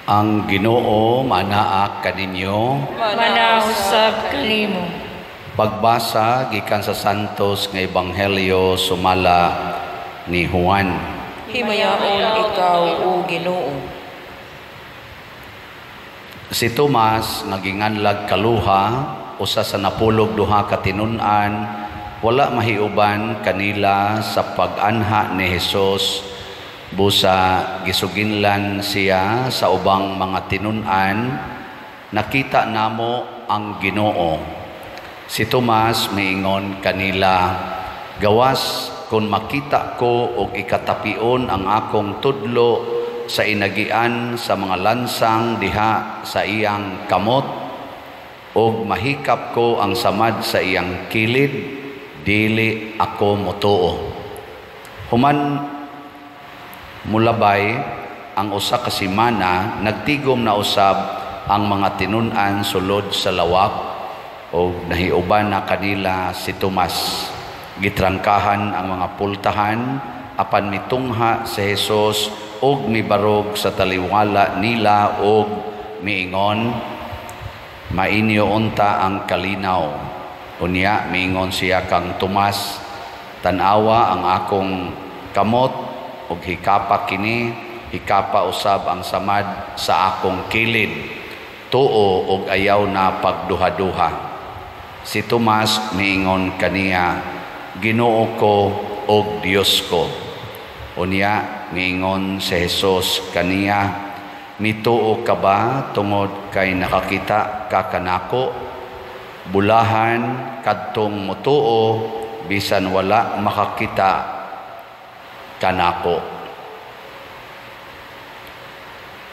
Ang Ginoo manaa kaninyo. Manaa usab kanimo. Pagbasa gikan sa Santos nga Ebanghelyo sumala ni Juan. Himayaon ikaw, o Ginoo. Si Tomas nga ginganlag Kaluha, usa sa 12 ka tinun-an, wala mahiuban kanila sa pag-anha ni Hesus. Busa gisuginlan siya sa ubang mga tinun-an, "Nakita namo ang Ginoo." Si Tomas miingon kanila, "Gawas kung makita ko og ikatapion ang akong tudlo sa inagian sa mga lansang diha sa iyang kamot, og mahikap ko ang samad sa iyang kilid, dili ako motuo." Human mulabay ang 1 ka semana, nagtigom na usab ang mga tinun-an sulod sa lawak og nahiuban na kanila si Tomas. Gitrangkahan ang mga pultahan, apan mitungha si Jesus og mibarog sa taliwala nila og miingon, "Mainyo unta ang kalinaw." Unya miingon siya kang Tomas, "Tan-awa ang akong kamot ug hikapa kini, hikapa usab ang samad sa akong kilid. Tuo og ayaw na pagduha-duha." Si Tomas miingon kaniya, "Ginoo ko og Dios ko." Unya miingon si Jesus kaniya, "Mituo ka ba tungod kay nakakita ka kanako? Bulahan kadtong motuo bisan wala makakita kanako."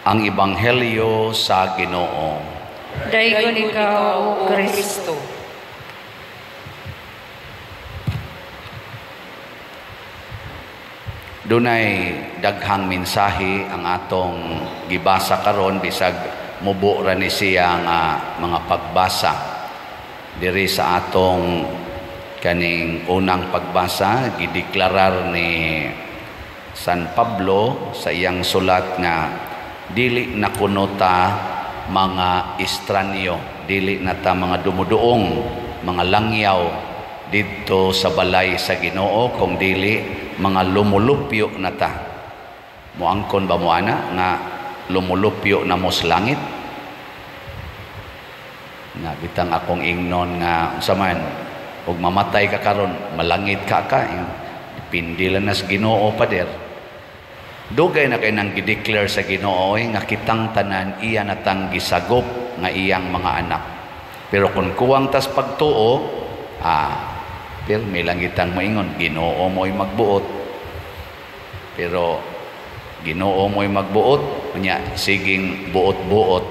Ang Ebanghelyo sa Ginoo. Daygon ikaw, O Kristo. Dunay daghang mensahe ang atong gibasa karon, bisag mubo ra ni siya nga mga pagbasa. Diri sa atong kaning unang pagbasa, gideklarar ni San Pablo sa iyang sulat nga dili na kuno ta mga estranyo, dili na ta mga dumuduong, mga langyaw didto sa balay sa Ginoo, kung dili mga lumulupyo na ta. Moangkon ba mo ana nga lumulupyo na mo sa langit? Nga bitang akong ingnon nga unsa man, ug mamatay ka karon, malangit ka ka, depende lang na sa Ginoo, pader. Dugay na kay nang gideclare sa Ginoo nga kitang tanan iya natang gisagop nga iyang mga anak. Pero kung kuwang tas pagtuo, pero may langitang moingon, "Ginoo mo'y magbuot." Pero Ginoo mo'y magbuot, unya siging buot-buot,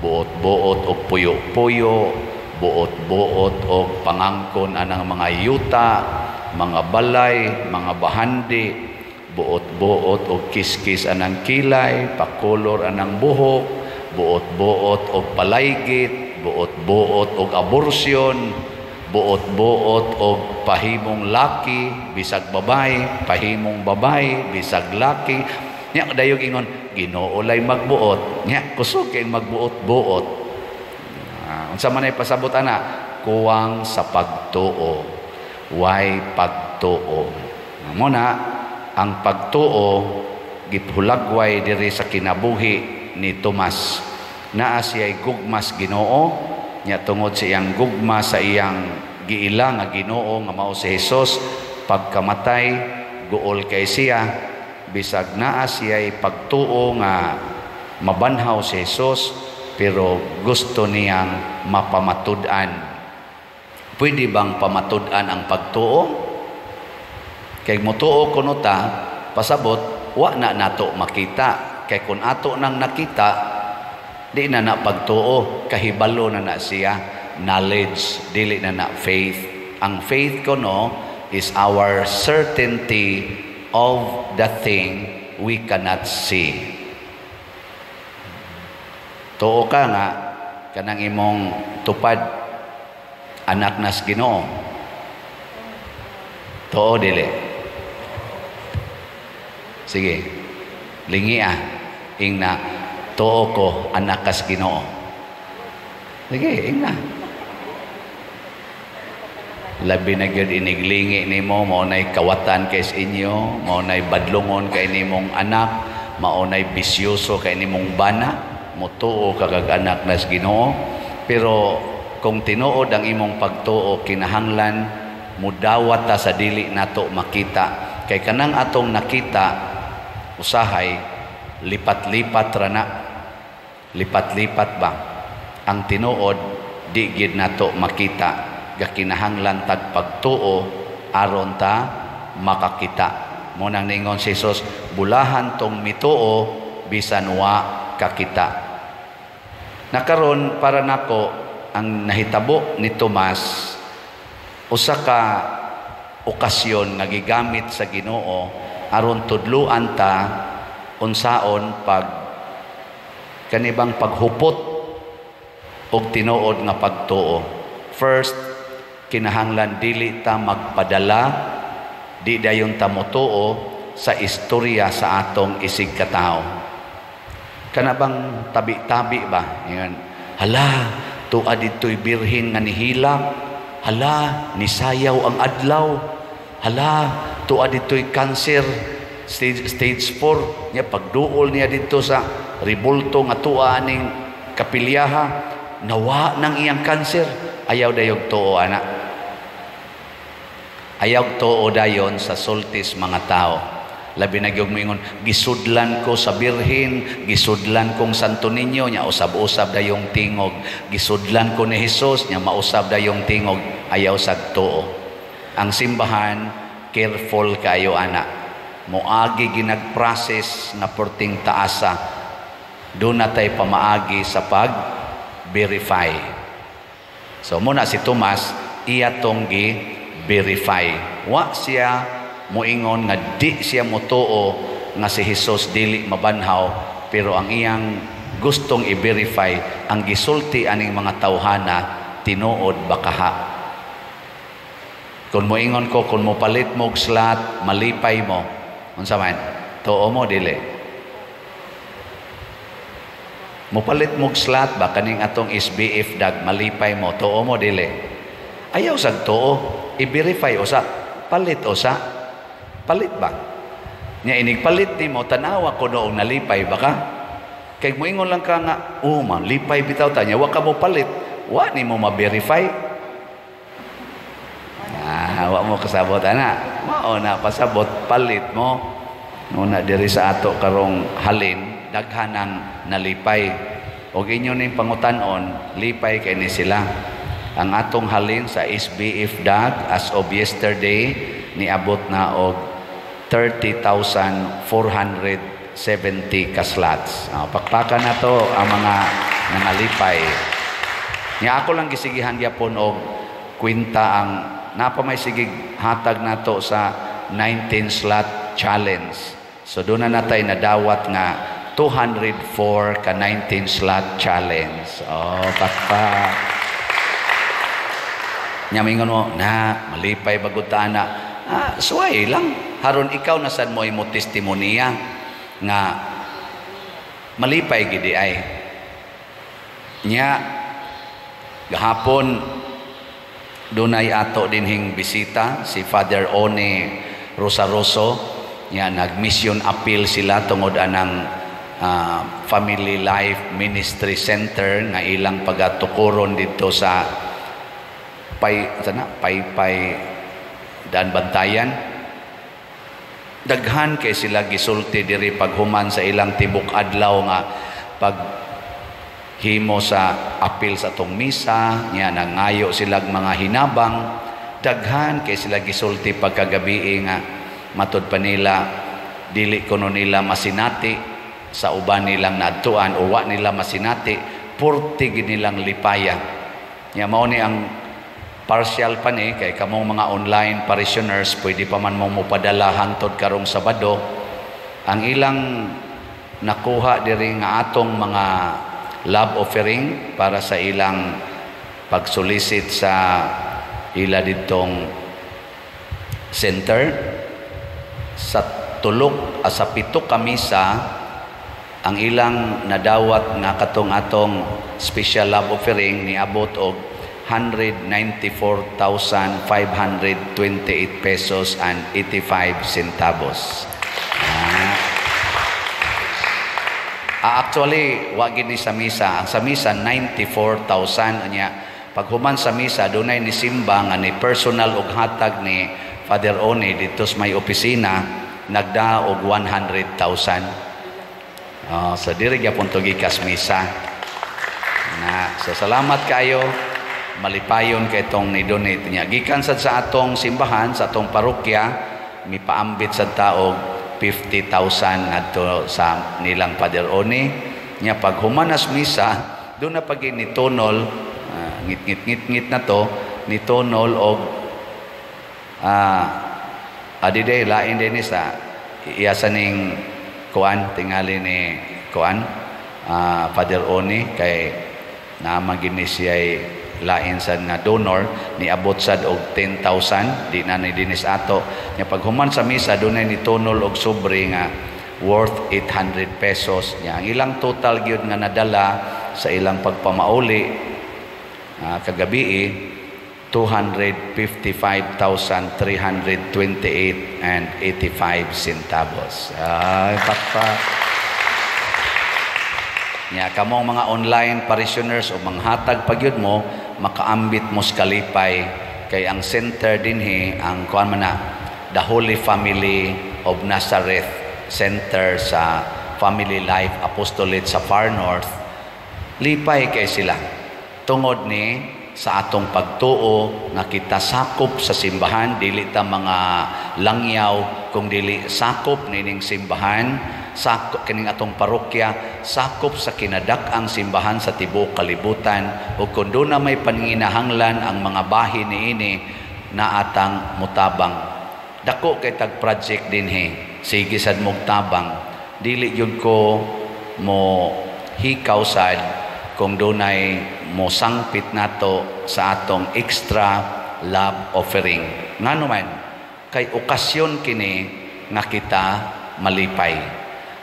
buot-buot og puyo-puyo, buot-buot og pangangkon anang mga yuta, mga balay, mga bahandi, buot-buot og kiskis anang kilay, pakolor anang buhok, buot-buot og palaygit, buot-buot og aborsyon, buot-buot og pahimong laki bisag babay, pahimong babay bisag laki. Nya dayog ingon, "Ginoo lay magbuot." Nya kusog kay magbuot-buot. Unsa man ay pasabot ana? Kuwang sa pagtuo. Way pagtuo. Mo na ang pagtuo gihulagway diri sa kinabuhi ni Tomas. Naa siya'y gugmas Ginoo, nya tungod sa iyang gugma sa iyang giila nga Ginoo nga mao si Hesus, pagkamatay guol kay siya, bisag naa siya'y pagtuo nga mabanhaw si Hesus, pero gusto niyang mapamatud-an. Pwede bang pamatud-an ang pagtuo? Kay motuo kuno ta, pasabot wa na nato makita. Kay kun ato nang nakita, di na na pagtuo, kahibalo na na siya, knowledge, dili na na faith. Ang faith kuno is our certainty of the thing we cannot see. Tuo ka nga kanang imong tupad anak nas Ginoo. Tuo dili? Sige. Lingi ah. Ingna Tuo ko, anak kas Ginoo. Sige, ingna. Labi na gyud iniglingi nimo, mao nay kawatan kay sa inyo, mao nay badlongon kay nimong anak, mao nay bisyoso kay nimong bana, motuo ka kag anak nas Ginoo. Pero kung tinuod ang imong pagtuo, kinahanglan mudawat ta sa dili nato makita. Kay kanang atong nakita usahay lipat-lipat ra na. Lipat-lipat ba? Ang tinuod di gid nato makita. Gakinahanglan tag pagtuo aron ta makakita. Mo nang ningon si Jesus, bulahan tong mituo bisan wa kakita. Nakaron para nako ang nahitabo ni Tomas usa ka okasyon nga gigamit sa Ginoo aron tudluan ta unsaon pag kanibang paghupot og tinuod nga pagtuo. First, kinahanglan dili ta magpadala, di dayon ta motuo sa istorya sa atong isig katao. Kana bang tabi-tabi ba? Ingon, hala, tuwa didto'y birhen nga nihilak. Hala, nisayaw ang adlaw. Hala, tuwa didto'y cancer stage 4. Nya pagduol niya didto sa ribulto nga tuwa aning kapilyaha, nawa nang iyang cancer. Ayaw dayog tuo ana. Ayaw tuo dayon sa sultis mga tao. Labi na gyud moingon, gisudlan ko sa birhen, gisudlan kong Santo Niño, nya usab-usab dayong tingog. Gisudlan ko ni Hesus, nya mausab dayong tingog. Ayaw sag tuo. Ang simbahan, careful kayo ana. Moagi ginag-process nga perting taasa. Doon na tay pamaagi sa pag-verify. So muna si Tomas, iya tong gi-verify. Wa siya moingon nga di siya motuo nga si Hesus dili mabanhaw, pero ang iyang gustong i-verify ang gisulti aning mga tawhana, tinuod ba kaha. Kung moingon ko, kung mopalit mo og slot, malipay mo. Unsa man? Tuo mo dili? Mopalit mo og slot ba kaning atong SBF dag, malipay mo, tuo mo dili? Ayaw sag tuo, i-verify usa, palit usa. Palit ba? Nya inigpalit nimo, tanawa ko noong nalipay ba ka? Kay moingon lang ka nga, oh man, lipay bitaw ta nya, wa ka mo palit, wa nimo ma-verify. Ah, wa mo kasabot ana. Mao na pasabot, palit mo. Nuna diri sa ato karong halin, daghan ang nalipay. Og inyo ning pangutan-on, lipay kay ni sila. Ang atong halin sa SBF dag as of yesterday niabot na og 30,470 ka slots. Pakpakan na to ang mga nangalipay. Nya ako lang gisigihan gyapon og kwenta ang napa may sigig hatag nato sa 19 slot challenge. So doon na natay nadawat nga 204 ka 19 slot challenge. Oh, pakpak. Nya mingon mo, na malipay bagud ta ana. Ah, suway lang. Haron ikaw na sad mo imo testimonya nga malipay gidi ay. Nya gahapon dunay ato dinhing bisita si Father One Rosaroso. Nya nag-mission appeal sila tungod anang Family Life Ministry Center nga ilang pagatukuron didto sa Pay sana Paypay Daan Bantayan. Daghan kay sila gisulti diri paghuman sa ilang tibok adlaw nga pag himo sa apil sa atong misa, nya nangayo silag mga hinabang. Daghan kay sila gisulti pagkagabi nga matud pa nila dili kuno nila masinati sa uban nilang naadtuan o wa nila masinati, purti gid nilang lipaya. Nya mao ni ang partial pa ni kay kamong mga online parishioners pwede pa man mong mopadala hangtod karong Sabado. Ang ilang nakuha diri nga atong mga love offering para sa ilang pagsolicit sa ila ditong center sa tulok sa 7 ka misa, Ang ilang nadawat nga katong atong special love offering niabot og 194,528 pesos and 85 centavos. Actually, wa gid ni sa misa. Ang sa misa 94,000 nya. Pag human sa misa, dunay ni simba nga ni personal og hatag ni Father Oni dito sa may opisina, nagda og 100,000. So diri gyapon to gikas misa. Na, so salamat kayo, malipayon kay itong ni-donate niya. Gikan sad sa atong simbahan, sa atong parokya, mipaambit sad taog 50,000 ngadto sa nilang Father Oni. Nya pag humanas misa, doon na pag ni tonol, ngit ngit ngit ngit na to, ni tonol og adide lain din ni sa iya sa ning kuan, tingali ni kuan, Father Oni, kay naman gini siya lain sad nga donor, niabot sad og 10,000, di na ni dinis ato. Nya pag human sa misa, dunay ni tonol og sobre nga worth 800 pesos. Nya ang ilang total gyud nga nadala sa ilang pagpamauli kagabi, 255,328 and 85 centavos. Ay, pakpak. Nya kamong mga online parishioners o mga hatag pagyud mo, makaambit mo sa kalipay kay ang center dinhi ang kuan man na, the Holy Family of Nazareth Center sa Family Life Apostolate sa Far North. Lipay kay sila tungod ni sa atong pagtuo nga kita sakop sa simbahan, dili ta mga langyaw kung dili sakop nining simbahan, sakop kining atong parokya, sakop sa kinadak-ang simbahan sa tibuok kalibutan. Ug kun doon na may panginahanglan ang mga bahin niini, naatang mutabang. Dako kay tag project dinhi, sige sad mog tabang. Dili gyud ko mo hikaw sad kung dunay mo sangpit nato sa atong extra love offering. Ngano man, kay okasyon kini nga kita malipay.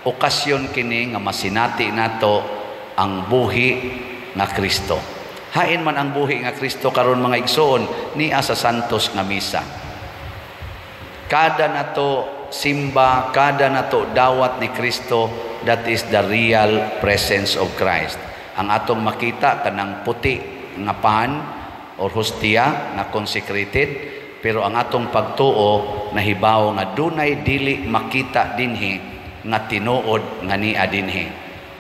Okasyon kini nga masinati nato ang buhi nga Kristo. Hain man ang buhi nga Kristo karon, mga igsoon? Nia sa Santos nga Misa. Kada nato simba, kada nato dawat ni Kristo, that is the real presence of Christ. Ang atong makita kanang puti nga pan or hostia nga consecrated, pero ang atong pagtuo nahibaw nga dunay dili makita dinhi nga tinuod nga nia dinhi.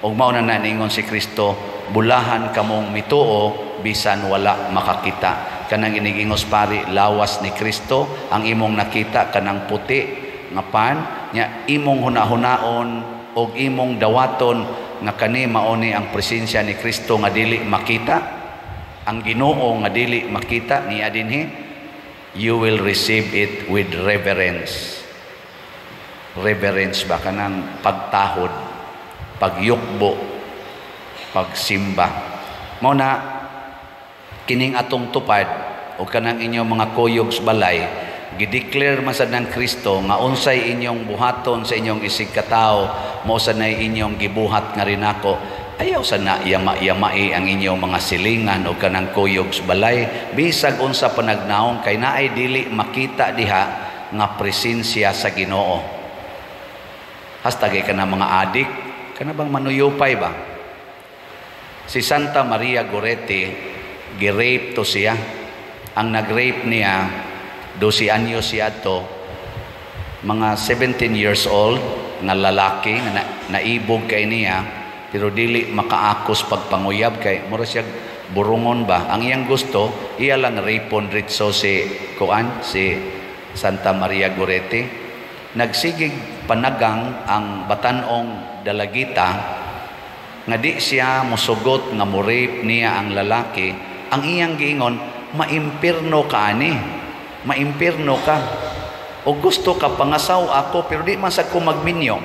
Ug mao na ningon si Kristo, "Bulahan kamong mituo bisan wala makakita." Kanang inigingos pari, lawas ni Kristo ang imong nakita, kanang puti nga pan nya, imong hunahunaon og imong dawaton nga kani mao ni ang presensya ni Kristo nga dili makita, ang Ginoo nga dili makita niya dinhi, you will receive it with reverence. Reverence ba, kanang pagtahod, pagyukbo, pagsimba. Mao na kining atong tupad o kanang inyong mga kuyog sa balay, gideclare man sad ng Kristo nga unsay inyong buhaton sa inyong isig katawo, mao sad nay inyong gibuhat nga rinako. Ayaw sa na yama-yamai ang inyong mga silingan o kanang kuyog sa balay, bisag unsa panagnaong, kay naay dili makita diha nga presensya sa Ginoo. Hastag ka na mga adik, kana bang manuyupay ba? Si Santa Maria Goretti, gi-rape to siya. Ang nag-rape niya, 12 anyos siya to, mga 17 years old nga lalaki nga naibog kay niya, pero dili makaakos pagpanguyab kay mura siya burungon ba. Ang iyang gusto, iya lang rapon ritso si kuan, si Santa Maria Goretti. Nagsigig panagang ang batanong dalagita nga di siya musugot nga mo-rape niya ang lalaki. Ang iyang giingon, "Maimpirno ka ani, maimpirno ka. O gusto ka pangasaw ako, pero di man sa ko magminyo,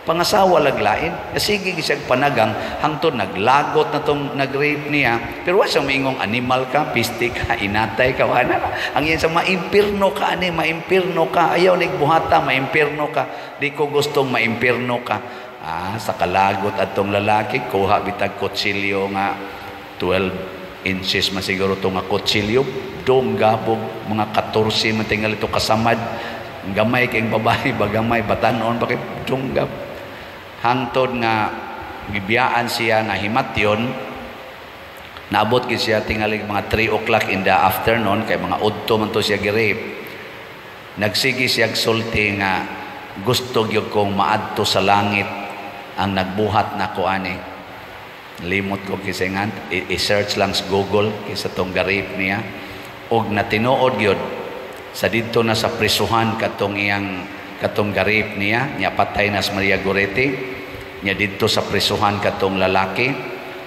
pangasawa laglain." Sige siya panagang hangtod naglagot na tong nag-rape niya, pero wa siya maingong animal ka, pisti ka, inatay ka, wala na. Ang iyan sa, "Maimpirno ka ani, maimpirno ka, ayaw nigbuhata, maimpirno ka, di ko gustong maimpirno ka." Ah, sa kalagot atong lalaki, kuha bitag kutsilyo nga 12 inches masiguro to nga kutsilyo, dong gabog mga 14 man tingali to kasamad. Gamay kay babae ba, gamay batanon pa kay dunggab. Hangtod nga gibiyaan siya nga himatyon, naabot gid siya tingali mga 3 o'clock in the afternoon kay mga udto man to siya gi-rape. Nagsige siya sulti nga gusto gyud kong maadto sa langit ang nagbuhat nako ani. Limot ko kisingan, i-search lang sa Google kaysa tong ga-rape niya. Og natinuod gyud sa didto na sa prisuhan katong iyang katong ga-rape niya, niya patay na si Maria Goretti. Niya didto sa prisuhan katong lalaki,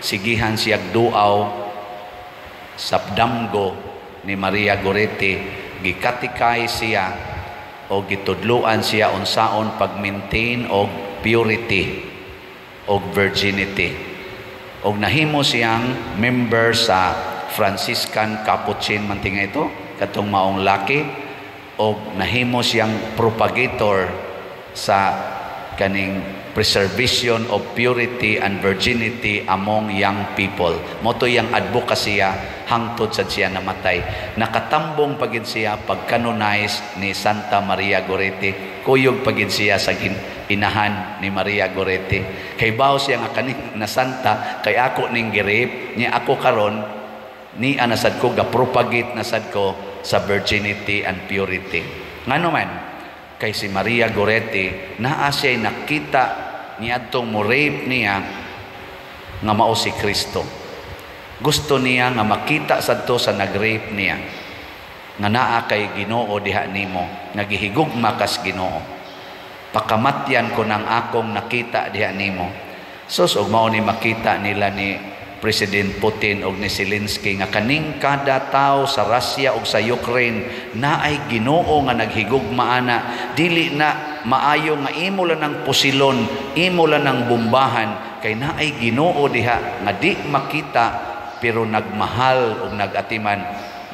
sigihan siya duaw sa damgo ni Maria Goretti, gikatikay siya o gitudluan siya unsaon pag-maintain og purity og virginity. Og nahimo siyang member sa Franciscan Capuchin man tinga ito katong maong laki, og nahimo siyang propagator sa kaning preservation of purity and virginity among young people. Mao to iyang advocacy hangtod sad siya namatay. Nakatambong pagid siya pag-canonize ni Santa Maria Goretti. Kuyog pagid siya sa inahan ni Maria Goretti. Kay bawo siya nga kaning na santa kay ako ning gi-rape niya, ako karon ni anasad ko ga-propagate na sad ko sa virginity and purity. Ngano man kay si Maria Goretti naa siya'y nakita niadtong mo rape niya nga mao si Kristo. Gusto niya nga makita sadto sa nag-rape niya nga naa kay Ginoo diha nimo, nga gihigugma kas Ginoo. Pakamatyan ko nang akong nakita diha nimo. Sus, og mao ni makita nila ni President Putin og ni Zelensky nga kaning kada tao sa Russia og sa Ukraine naay Ginoo nga naghigugma ana, dili na maayo nga imo lang ng pusilon, imo lang ng bombahan, kay naay Ginoo diha nga di makita pero nagmahal og nagatiman,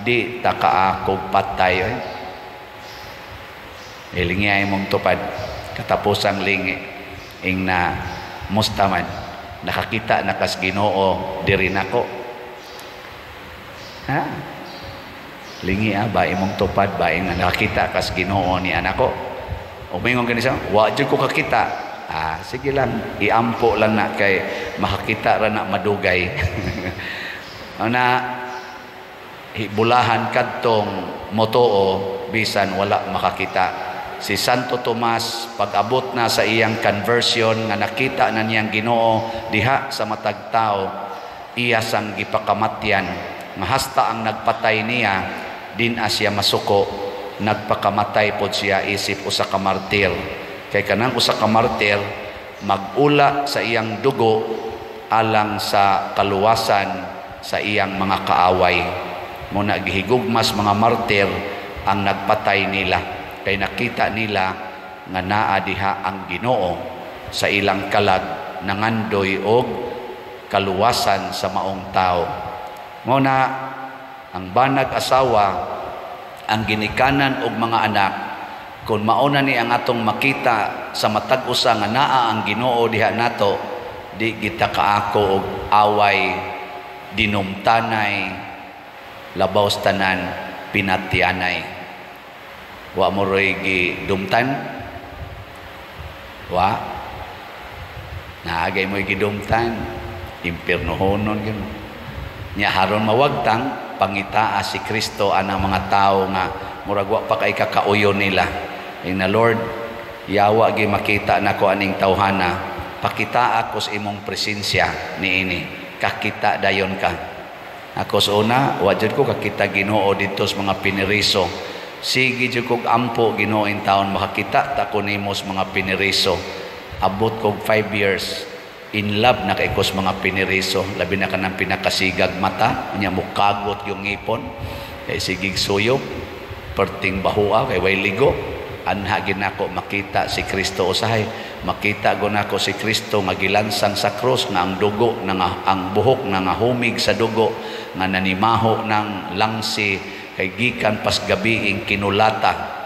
di ta kaakog patay. Oy. Ilingi ay mong tupad katapusang lingi ing na musta man nakakita na kas Ginoo diri nako, ha? Lingi ah, ba imong tupad ba ing nakakita kas Ginoo ni anako? O mingon gani siya, wa jud ko kakita. Ah, sige lang, iampo lang na kay makakita ra na madugay. Ana bulahan kadtong motoo bisan wala makakita. Si Santo Tomas, pag-abot na sa iyang conversion nga nakita na niyang Ginoo diha sa matag tao, iya sang gipakamatyan nga hasta ang nagpatay niya din siya masuko, nagpakamatay pod siya isip usa ka martir, kay kanang usa ka martir magula sa iyang dugo alang sa kaluwasan sa iyang mga kaaway. Muna gihigugmas mga martir ang nagpatay nila kay nakita nila nga naa diha ang Ginoo sa ilang kalag, nangandoy og kaluwasan sa maong tao. Mao na ang banag asawa, ang ginikanan og mga anak, kung mauna ni ang atong makita sa matag usa nga naa ang Ginoo diha nato, di kita kaako og away, dinumtanay, labaw sa tanan pinatyanay. Wa mo roy gidumtan? Wa? Naagay mo'y gidumtan, impirnohonon gyud. Nya haron mawagtang, pangitaa si Kristo anang mga tao nga murag wa pa kay kakauyon nila. Ing na Lord, yawa gi makita nako aning tawhana, pakita ako sa imong presensya niini. Kakita dayon ka. Ako sa una, wa jud ko kakita Ginoo didto sa mga piniriso. Sige jud kog ampo, Ginoo, in taon makakita ta ko nimo sa mga piniriso. Abot kog 5 years, in love na kay ko sa mga piniriso, labi na kanang pinakasigag mata, nya mukagot yung ngipon. Kay sigig suyop, perting bahua kay way ligo. Anha ginako makita si Kristo usahay. Makita go nako si Kristo nga gilansang sa krus, nga ang dugo na nga, ang buhok na nga humig sa dugo, nga nanimaho ng langsi kay gikan pas gabi ing kinulata.